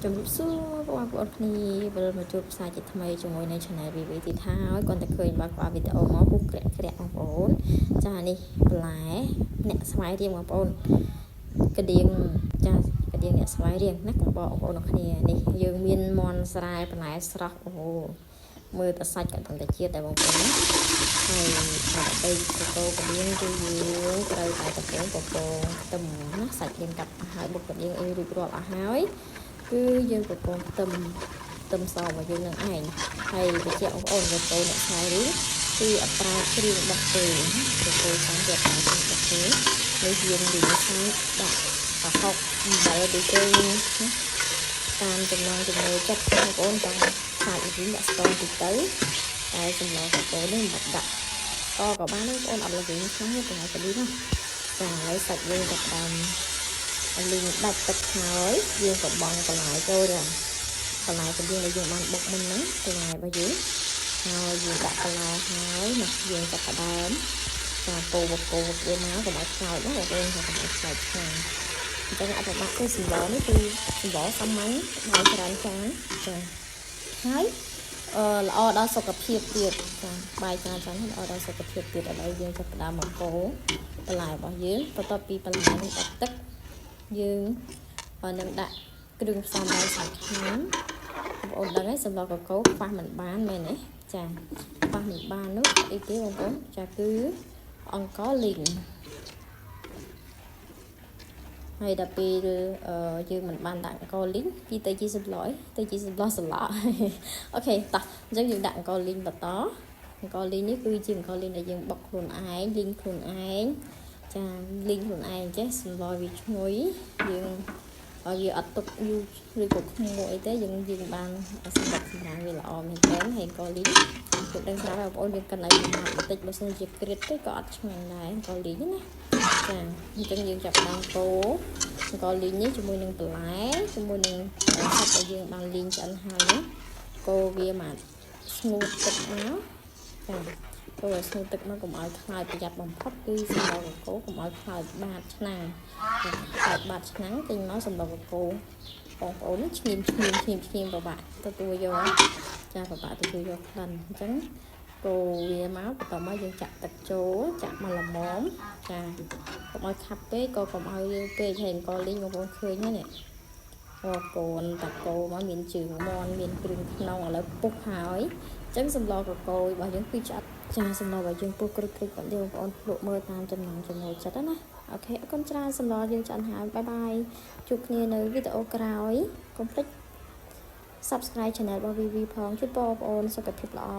ជំរាបសួរបងប្អូនគ្នាវិលមកជួបផ្សាយជាថ្មីជាមួយនៅ Channel VV ទៀតហើយគាត់តែឃើញបើកវីដេអូមកពុះក្រាក់ក្រាក់បងប្អូនចានេះបន្លែអ្នកស្វាយរៀងបងប្អូនកដៀងចាកដៀងអ្នកស្វាយរៀងណាកុំបកបងប្អូនគ្នានេះយើងមានមន់ស្រែបន្លែស្រស់អូមើលតែសាច់ក៏ដឹងតែជាតិដែរបងប្អូនណាហើយដើម្បីកកកដៀងគឺយើងត្រូវតែតពងពពងខ្ទឹមណាសាច់យើងកាប់ឲ្យបុកកដៀងអីរួចរាល់អស់ហើយគឺយើងពពងខ្ទឹមខ្ទឹមសរបស់យើងនឹងឯងហើយបញ្ជាក់បងប្អូនកកអ្នកស្វាយរៀងគឺអត់ប្រើគ្រឿងបុកទេកកសាំគឺអត់ប្រើគ្រឿងបុកទេនេះយើងលីងសាច់ដាក់ប្រហុកអំបិលប៊ីចេងណាតាមចំណងចំណូលចិត្តបងប្អូនចង់សាច់វិញដាក់ស្ករតិចទៅតែចំណងកកនេះមិនបាច់ដាក់ស្ករក៏បានដែរបងប្អូនអត់ល្វីងខ្លាំងទេប្រហែលក៏ឌីណាចាហើយសាច់យើងចាប់ដើមលីងដាច់ទឹកហើយយើងក៏បង់បន្លែចូលដែរបន្លែកណ្ដៀងដែលយើងបានបុកមុនហ្នឹងបន្លែរបស់យើងហើយយើងដាក់បន្លែហើយណាយើងចាប់ផ្ដើមចាកូរបកូវាមកកុំឲ្យខ្លោចណាបងប្អូនកុំឲ្យខ្លោចខ្លាំងអញ្ចឹងអត់ប្របាក់ទេសម្លនេះគឺសម្លសាមញ្ញបាយច្រើនចានចាហើយអឺល្អដល់សុខភាពទៀតចាបាយច្រើនចានល្អដល់សុខភាពទៀតឥឡូវយើងចាប់ផ្ដើមមកកូរបន្លែរបស់យើងបន្ទាប់ពីបន្លែនឹងដាក់ទឹកយើងនឹងដាក់គ្រឿងផ្សំដល់សំខាន់បងប្អូនដឹងហើយសម្លកកូរខ្វះមិនបានមែនទេចាខ្វះមិនបាននោះអីគេបងប្អូនចាគឺអង្ករលីងហើយដល់ពេលយើងមិនបានដាក់អង្ករលីងពីទៅជាសម្លទៅជាសម្លសម្ល OK តោះអញ្ចឹងយើងដាក់អង្ករលីងបន្តអង្ករលីងនេះគឺជាអង្ករលីងដែលយើងបុកខ្លួនឯងលីងខ្លួនឯងចាលីងខ្លួនឯងចេះសម្លវាឈ្ងុយយើងឲ្យវាអត់ទុកយូរឬក៏ខ្មួអីទេយើងយើងបានសម្បត្តិសម្រាមវាល្អមែនទែនហើយអង្ករលីងយើងដឹងស្រាប់ហើយបងប្អូនយើងកិនឲ្យវាម៉ត់បន្តិចបើសិនជាក្រៀតទៅក៏អត់ឆ្ងាញ់ដែរអង្ករលីងណាចាអញ្ចឹងយើងចាប់ដើមកូរអង្ករលីងនេះជាមួយនឹងបន្លែជាមួយនឹងសាច់ដែលយើងបានលីងឆ្អិនហើយនេះកូរវាមកស្ងួតទឹកមកចាកូរឲ្យស្ងួតទឹកមកកុំឲ្យខ្លោចប្រយ័ត្នបំផុតគឺសម្លកកូរកុំឲ្យខ្លោចបាតឆ្នាំងខ្លោចបាតឆ្នាំងចេញមកសម្លកកូរបងប្អូនឈ្ងៀមឈ្ងៀមឈ្ងៀមឈ្ងៀមពិបាកទទួលយកចាពិបាកទទួលយកក្លិនអញ្ចឹងកូរវាមកបន្ទាប់មកយើងចាក់ទឹកចូលចាក់មកល្មមចាកុំឲ្យខាប់ពេកក៏កុំឲ្យរាវពេកហើយអង្គលីងបងប្អូនឃើញហើយនេះអូកូនតាកោមកមានជើងមន់មានគ្រឿងក្នុងឥឡូវពុះហើយអញ្ចឹងសម្លកកូររបស់យើងគឺឆ្អិតចាសម្លរបស់យើងពុះគ្រុចគ្រុចបងប្អូនភ្លក់មើលតាមចំណង់ចំណូលចិត្តណាOK អរគុណច្រើនសម្លយើងឆ្អិនហើយ bye bye ជួបគ្នានៅវីដេអូក្រោយកុំភ្លេច Subscribe Channel របស់ VV ផងជូនពរបងប្អូនសុខភាពល្អ